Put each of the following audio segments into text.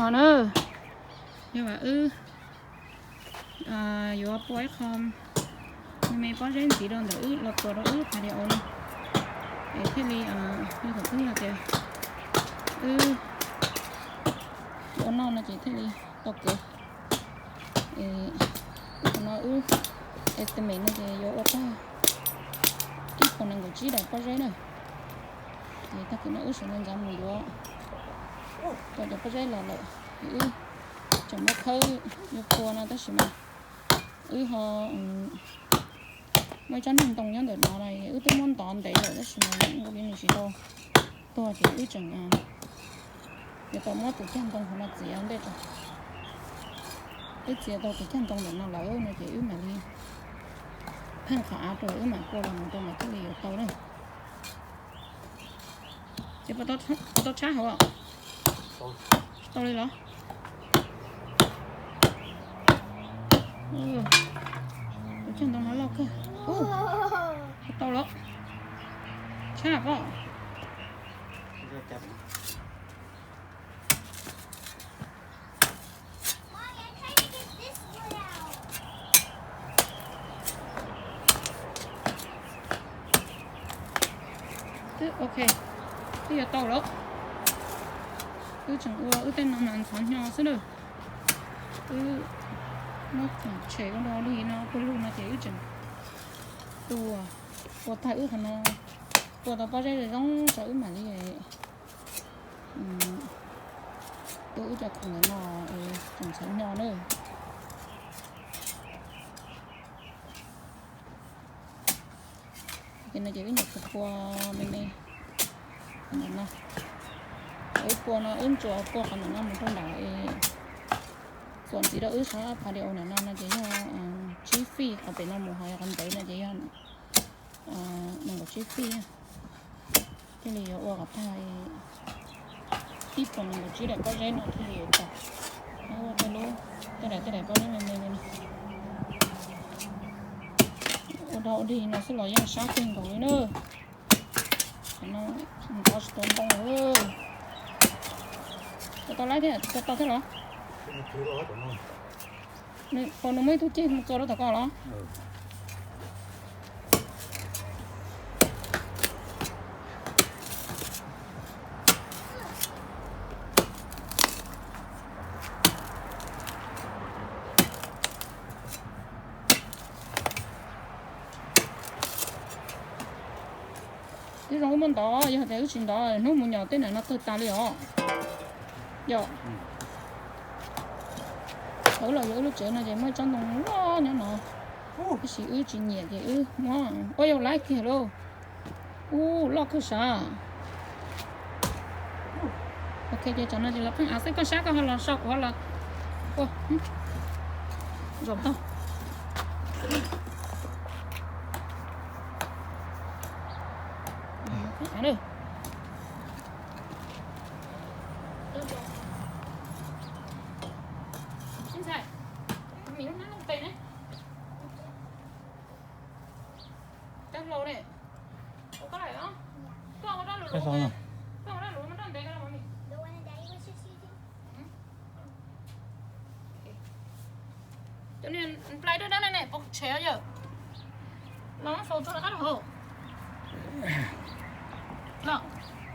No na, yog mas wb yuav pua ib qho me me pob zeb ntxiv rau ntawm wb los tuav rau wb qhov diav no, es thiaj li, yog thaum twg yog tias wb ua noj no ces thiaj li tau kev. Qhov no wb estimate no ces yuav ua tag ib puas nees nkaum tsib daim pob zeb na. Ces tag kis no wb sawv ntxov ntxov mus yuav tau cov pob zeb los lawm, wb tseem muab khawb yuav pua no tab sis mas wb ho muaj ib tsob niag ntoo nyob ntawm no, wb twb muab ntov ntev lawm tab sis mas nkaus li nws tsis tau tuag ces wb tseem yuav tau muab tus cag ntoo hauv no txiav ntej tso. Wb txiav tau tus cag ntoo ntawm no lawm no ces wb mam li pheej qhov av rau wb mam pua los mus rau mam thiaj li yuav tau na. Ces puas tau tshab hauv? Tau li los? Tus cag ntoo no loj kawg. Puas tau los? Tshab pob. Ok, twb yuav tau lawm. Wb tseem ua wb tej no mas ntxhov hnyo xwb na. Wb muab khoom tshem ua dog dig no pawg lug no ces wb tseem tua, ua tag wb qhov no, tua tau pob zeb zoo zoo tso wb mam li tua wb cov khoom ntawm no es tseem ntxhov hnyo na. Ces no ces wb nyuam qhuav pua me me ntawm no. Wb pua no wb ntsuas pua qhov ntawm no mus rau nram es txuas ntxiv rau wb sab patio ntawm no no ces yog tsib feet, qhov pem no mus ho yog qhov ntev no ces yog nees nkaum tsib feet. Thiaj li yuav ua kom tag ib puas nees nkaum tsib daim pob zeb no thiaj li yuav tau. Ua tej lub, tej daim tej daim pob zeb me me li no. Ua dog ua dig no xwb los yeej sab kawg nkaus li na. Qhov no mus tsis tau ntoo lawm. Tsis tau laib thiab, tsis tau tau thiab los? Nws muaj ib tug ceg mus txua rau tom ko los? Twb zoo wb muab ntov, yog tias wb tsis ntov hnub mus nyom tej nam no tawg tas li os. Yog, thaum wb los yuav wb lub tsev no ces muaj ib tsob ntoo loj nyob no, tab sis wb tsis nyiam ces wb muab ua yau laiv kiag lauj. Ub, loj kawg sav. Ok, ces tsam no ces lawv pheej av xwb, koj sab koj ho los so kuv ho los ua. Zaum tau. Cov niag nplai dawb dawb ne, puas tshev yawm? Los faus tso rov qab rau hauv.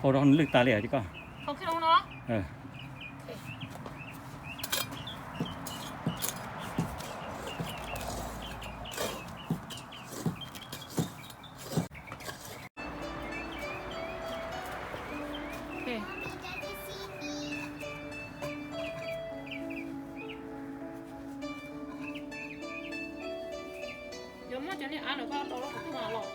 Faus rau lwj tas li os koj. Yog muab cov niag av ntawm koj rau lub qhov twg mas los?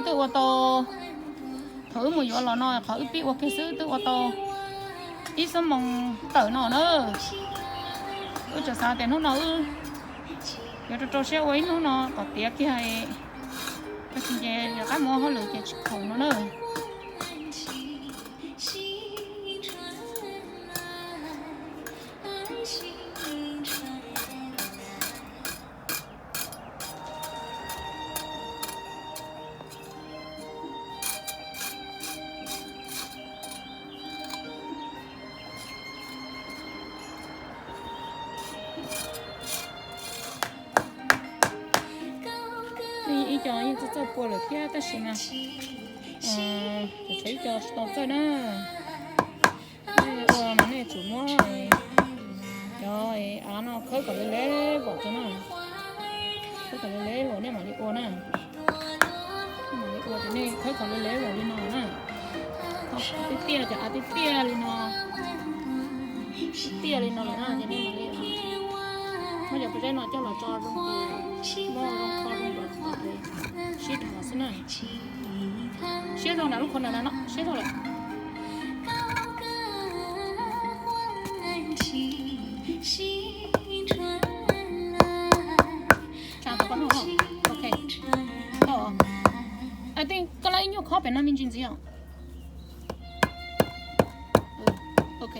Twb ua tau, thaum wb mus yuav los no qhov wb pib ua kiag xwb twb ua tau ib xuab moos tawm no na. Wb tseem xav tias hnub no wb yuav rau rau siab ua ib hnub no kom tiav kiag, tab sis ces rov qab mus ua hauj lwm ces tsis khoom no na. Ib co yeej txawj txawj pua lawm thiab tab sis mas tshuav ib co tsis tau txawj na. Nej ua mas nej tsum muab cov av no khawb kom le le vauv tso na. Khawb kom le le vauv nej mam li ua na. Nej mam li ua ces nej khawb kom le le vauv li no na. Tiaj tiaj, cov av tiaj tiaj li no, tiaj li no lawm na ces nej mam li muab cov pob zeb no coj los tso zoo, muab zoo kho zoo, sib dhos xwb na. Siab zog nram lub qhov ntawm no, siab zog lawm. Tsa tau qhov no, ok. Tau. Koj lab ib nyuag khob pem no me ntsis ntxiv os. Ok.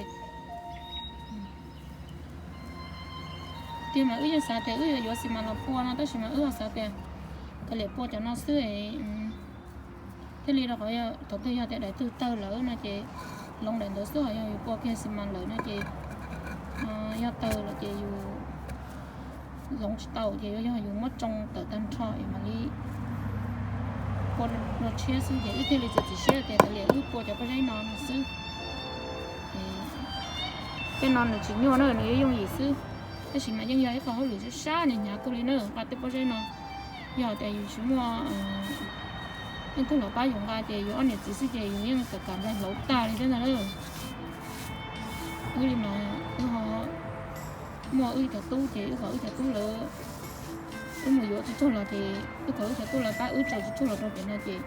Tiag mas wb yeej xav tias wb yuav yuav xi mas los pua no tab sis mas wb ho xav tias kav liam pua cov no xwb. Thiaj li rau qhov thaum twg yog tias daim twg tawg lawm no ces loo daim ntawd xwb, ho yog yus pua kiag xi mas lawm no ces yog tawg lawm ces yus hloov tsis tau ces yuav yog yus muab tsoo tawm tag nrho es mam li pua dua tshiab xwb ces wb thiaj li txiav txim siab tias kav liam wb pua cov pob zeb no no xwb. Tej no nws tsis nyuaj na, nws yuav yooj yim xwb, tab sis mas yeej yog ib qho hauj lwm sab sab hnyav hnyav kawg li na nqa tej pob zeb no. Yog tias yus tsis muaj leej twg los pab yus nqa ces yus ob niam txiv xwb ces yus yeej kam kam nplaig hlauv tag li thiab ntag na. Wb li mas wb ho muaj wb cov tub ces wb kom wb cov tub lawv, wb mus yuav tsis tsuag los ces wb kom wb cov tub lawv pab wb tso tsis tsuag los rau pem no ces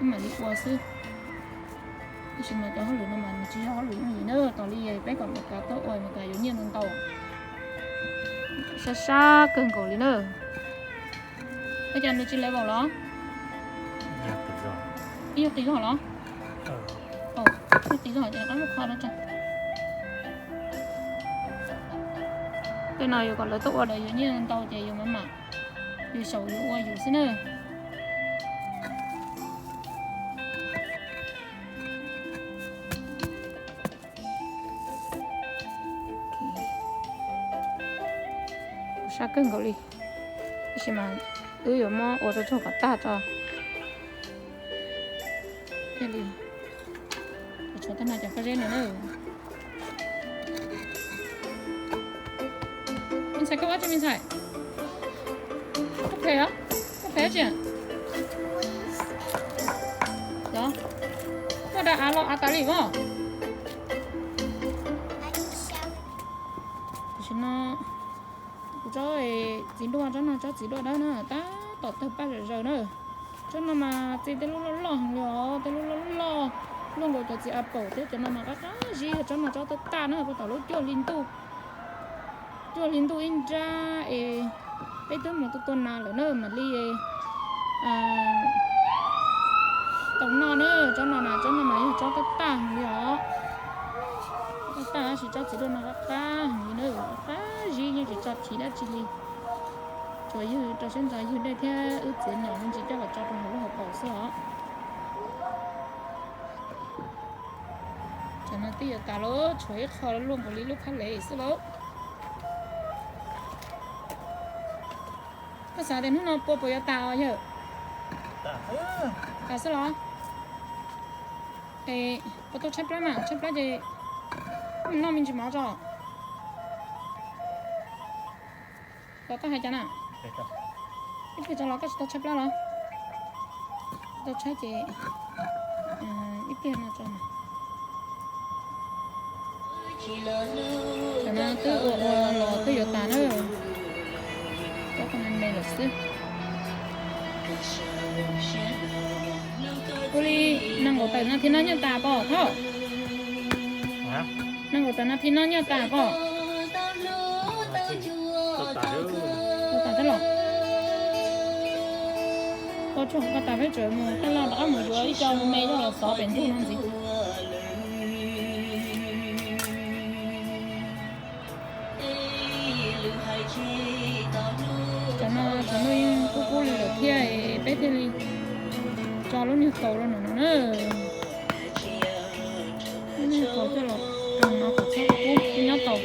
wb mam li ua xwb. Tab sis mas cov hauj lwm no mas nws tsis yog hauj lwm yooj yim na, tos li peb kom Meskas tuaj ua Meskas yuav nyiaj ntau ntau. Sab sab kawg nkaus li na. Ua cas nws tsis level los? Ib nyuag qis zog los? Ib nyuag qis zog ces rov qab muab kho no tso. Tej no yus kom lawv tuaj ua lawv yuav nyiaj ntau ces yus mam mam, yus xyaum yus ua yus xwb na. Sab kawg nkaus li, tab sis mas wb yuav muab ua tso tsuag kom tag tso. Thiaj li tshuav tag nrho cov pob zeb no na. Me ntxhais, koj ua tsi me ntxhais? Koj phem os? Koj phem tsi? Los, koj da av los av tas li os. Tam sim no kuv tsob txiv duaj, tsob no tsob txiv duaj dawb na, tab tom tawg paj zom zaws na. Tsob no mas txi tej lub loj loj heev li os, tej lub loj loj, luaj nkaus cov txiv a paum thiab. Cov no mas qab qab zib, tsob no tsob twb tag na, puag tom lub cuaj hli ntuj, cuaj hli ntuj ib nrab es peb twb mus tua tua nas lawm na mam li tau noj na. Tsob no na, tsob no mas yog tsob twb tag heev li os. Twb tag tab sis tsob txiv duaj no qab qab heev li na, qab zib yeej tsis tso chiv dab tsi li. Tsuas ywg rau siab ntso ywg dej thiab wb txiav nyom me ntsis coj los tso rau hauv lub hauv paus xwb os. Tsam no twb yuav tas lawm, tshuav ib qho luaj nkaus li lub phab lev xwb lauj. Koj xav tias hnub no pua puas yuav tas os yawg? Tas xwb los? Es puas tau tshaib plab mas? Tshaib plab ces noj me ntsis mov tso. Los koj hais cas na? Ib pliag tso los koj tsis tau tshaib plab los? Tsis tau tshaib ces ib pliag no tso mas. Tam no twb ua ua los twb yuav tas na. Tsob ko me me lawm xwb. Ua li nees nkaum tawm nas this no nyob tas pom thoj. Nees nkaum tawm nas this no nyob tas pom. Tau tas thiab los? Tau tsuag tau tas peb tseem mus taj laj rov qab mus yuav ib co me me coj los xov pem ntug no ntxiv. Cov no cov no yeej kub kub li lawm thiab, peb thiaj li tso lub niag kaus rau no no na. Lub niag kaus coj los roos no kom txhob kub kub nyob tau.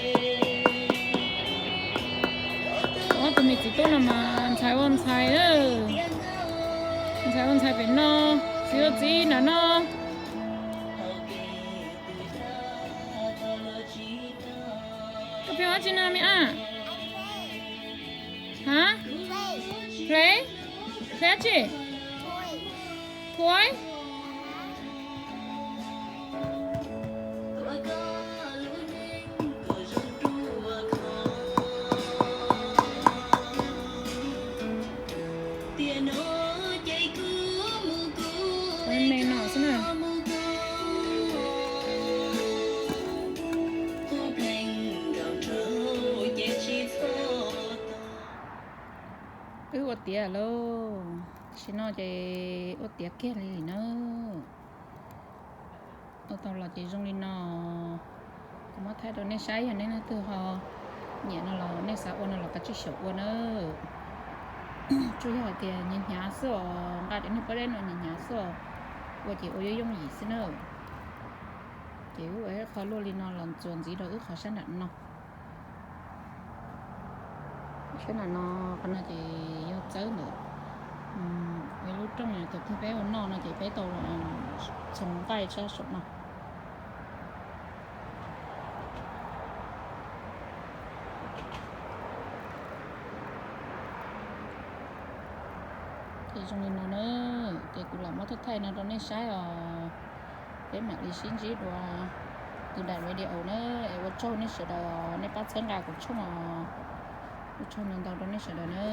Ob tug me txiv tub no mas ntxhais ua ntxhais, ntxhais ua ntxhais pem no, txiv ua txiv nram no. Koj pheej ua dab tsi no me ab? Ha? Play? Play dab tsi? Toy? Me no xwb na. Wb ua tiav lauj, tam sim no ces ua tiav kiag li na. Ua tau los ces zoo li no. Kuv muab thaij rau nej saib, yog nej leej twg ho nyiam no los nej xav ua no los kav tsij xyaum ua na. Tsuas yog hais tias nyias hnyav xwb os, nqa cov niag pob deb no nyias hnyav xwb os, ua ces ua yooj yooj yim xwb na. Ces wb ua ib qho luaj li no los txuas ntxiv rau wb qhov sab nram no. Sab nram no, qhov no ces yog txawb ntawm ib lub rooj thaum twg peb ua noj no ces peb tau txhoov nqaij sab saum no. Ces zoo li no na, ces kuv lam muab thaij thaij no rau nej saib os. Peb mam li sib ntsib dua tus daim video na, es ua tsaug nej sawv daws os, nej pab txhawb nqa kuv tshooj os. Ua tsaug ntau ntau rau nej sawv daws na.